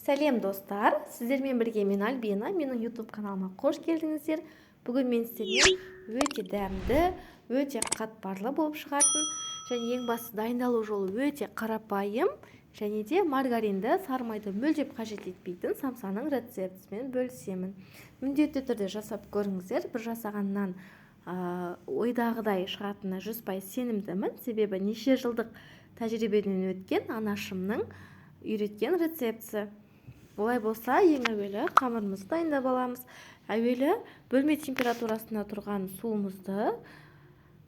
Сәлем, достар! Сіздермен бірге мен, Альбина. Менің YouTube каналыма қош келдіңіздер. Бүгін мен сіздермен өте дәмді, өте қатпарлы болып шығатын және ең бастысы дайындалу жолы өте қарапайым және де маргаринді, сары майды мүлдем қажет етпейтін самсаның рецептісімен бөлісемін. Міндетті түрде жасап көріңіздер. Бір жасағаннан ойдағыдай шығатынына 100% сенімдімін. Себебі неше жылдық тәжірибеден өткен анашымның үйреткен рецептісі. Олай болса, ең әуелі қамырымызды дайындап аламыз. Әуелі бөлме температурасында тұрған суымызды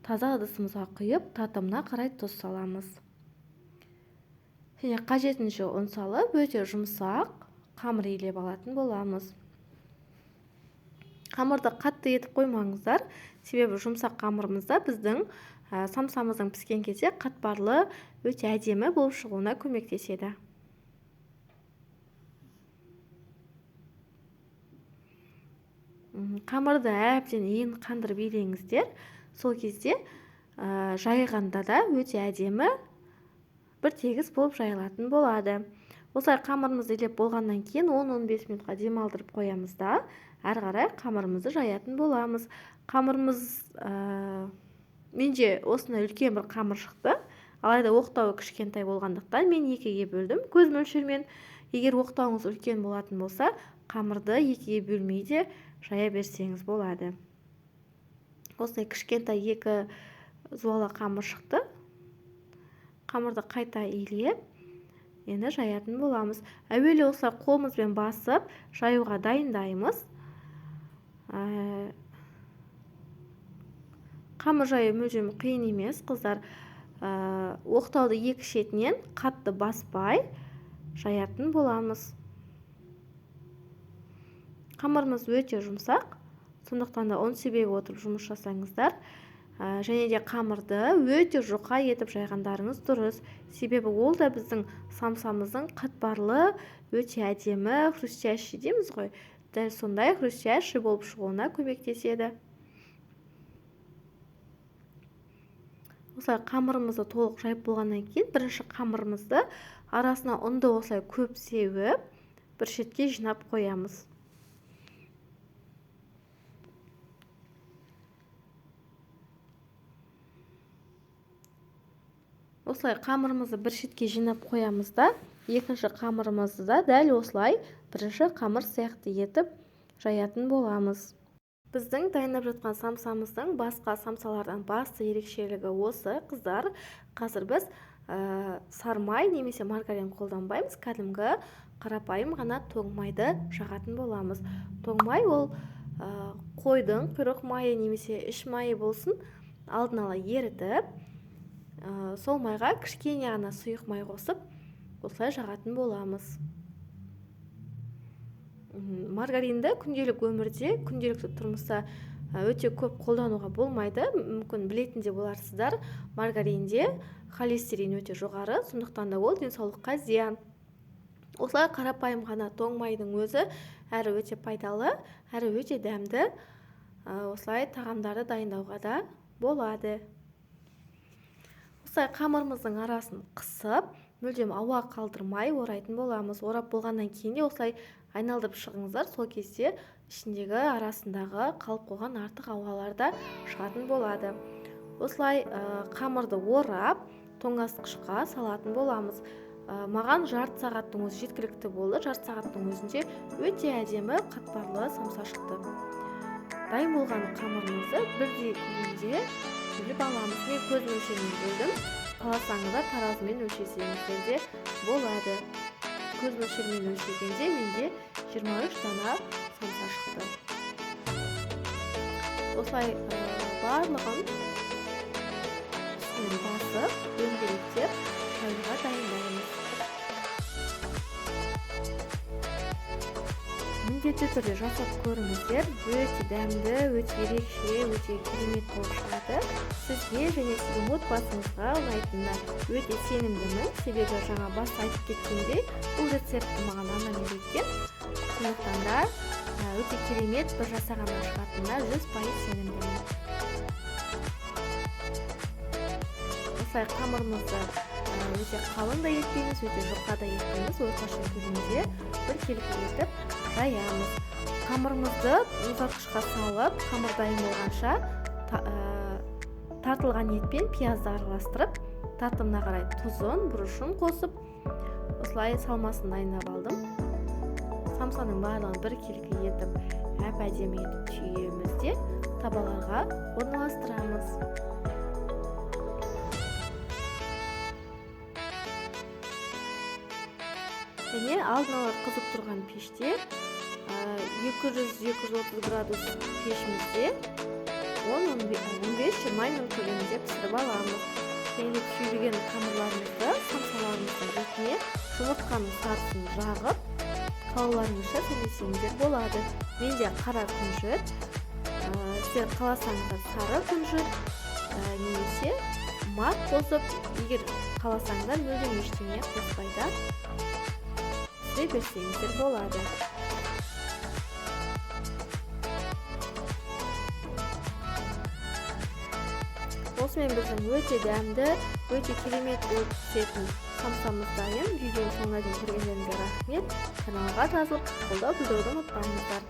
таза ыдысымызға құйып, татымына қарай тұз саламыз. Және қажетінше ұн салып, өте жұмсақ қамыр илеп алатын боламыз. Қамырды қатты етіп қоймаңыздар, себебі жұмсақ қамырымызда біздің самсамыздың піскен кезде қатпарлы, өте әдемі болып шығуына көмектеседі. Қамырды әбден иін қандырып илеңіздер. Сол кезде жайғанда да өте әдемі бір тегіс болып жайылатын болады. Осылай қамырымызды илеп болғаннан кейін 10-15 минутқа демалдырып қоямыз да, әрі қарай қамырымызды жаятын боламыз. Қамырымыз, менде осындай үлкен бір қамыр шықты. Алайда оқтауы кішкентай болғандықтан мен екіге бөлдім көз мөлшермен. Егер оқтауыңыз үлкен болатын болса, қамырды екіге бөлмей де жая берсеңіз болады. Осылай кішкентай екі зуала қамыр шықты. Қамырды қайта илеп, енді жаятын боламыз. Әуелі осылай қолымызбен басып, жаюға дайындаймыз. Қамыр жаю мүлдем қиын емес, қыздар. Оқтауды екі шетінен қатты баспай жаятын боламыз. Қамырымыз өте жұмсақ, сондықтан да ұн себе отырып жұмыс жасаңыздар. Және де қамырды өте жұқа етіп жайғандарыңыз дұрыс. Себебі ол да біздің самсамыздың қатпарлы, өте әдемі, хрустящий дейміз ғой. Дәл сондай хрустящий болып шығуына көмектеседі. Осылай қамырымызды толық жайып болғаннан кейін бірінші қамырымызды арасына ұнды осылай көп сеуіп, бір шетке жинап қоямыз. Осылай қамырымызды бір шетке жинап қоямыз да, екінші қамырымызды да дәл осылай бірінші қамыр сияқты етіп жаятын боламыз. Біздің дайындап жатқан самсамыздың басқа самсалардан басты ерекшелігі осы, қыздар. Қазір біз сары май немесе маргарин қолданбаймыз, кәдімгі қарапайым ғана тоң майды жағатын боламыз. Тоң май ол қойдың құйрық майы немесе іш майы болсын, алдын ала ерітіп, сол майға кішкене ғана сұйық май қосып, осылай жағатын боламыз. Маргаринді күнделік өмірде, күнделікті тұрмыста өте көп қолдануға болмайды. Мүмкін білетін де боларсыздар, маргаринде холестерин өте жоғары, сондықтан да ол денсаулыққа зиян. Осылай қарапайым ғана тоң майдың өзі әрі өте пайдалы, әрі өте дәмді, осылай тағамдарды дайындауға да болады. Осылай қамырымыздың арасын қысып, мүлдем ауа қалдырмай орайтын боламыз. Орап болғаннан кейін де осылай айналдырып шығыңыздар, сол кезде ішіндегі арасындағы қалып қойған артық ауалар да шығатын болады. Осылай қамырды орап, тоңазытқышқа салатын боламыз. Маған жарты сағаттың өзі жеткілікті болды. Жарты сағаттың өзінде өте әдемі қатпарлы самса шықты. Дайын болған қамырымызды бірдей көлемде бөліп аламыз. Мен көз мөлшерімен бөлдім. Қаласаңыздар таразымен өлшесеңіздер де болады. Көз мөлшерімен өлшегенде менде 23 дана самса шықты. Осылай барлығын үстінен басып, дөңгелектеп жаюға дайындаймыз. Міндетті түрде жасап көріңіздер. Өте дәмді, өте ерекше, өте керемет болып шығады. Сізге және сіздің отбасыңызға ұнайтынына өте сенімдімін. Себебі жаңа баста айтып кеткендей, бұл рецептті маған анам үйреткен. Сондықтан да өте керемет бір жасағаннан шығатынына 100% сенімдімін. Осылай қамырымызды өте қалың да етпейміз, өте жұқа да етпейміз. Орташа көлемде бір біркелкі етіп жаямыз. Қамырымызды мұздатқышқа салып, қамыр дайын болғанша тартылған ет пен пиязды араластырып, татымына қарай тұзын, бұрышын қосып, осылай салмасын дайындап алдым. Самсаның барлығын біркелкі етіп, әп-әдемі етіп түйеміз де табаларға орналастырамыз. Және алдын ала қызып тұрған пеште 200-230 градус пешімізде 15-20 минут көлемінде пісіріп аламыз. Және түйілген қамырларымызды самсаларымыздың бетіне жұмыртқаның сарысын жағып, қалауларыңызша сәндесеңіздер болады. Менде қара күнжіт, сіздер қаласаңыздар сары күнжіт, немесе мак қосып, егер қаласаңыздар мүлдем ештеңе қоспай да пісіре берсеңіздер болады. Осымен біздің өте дәмді, өте керемет болып пісетін самсамыз дайын. Видеоның соңына дейін көргендеріңізге рахмет. Каналға жазылып, қолдау білдіруді ұмытпаңыздар.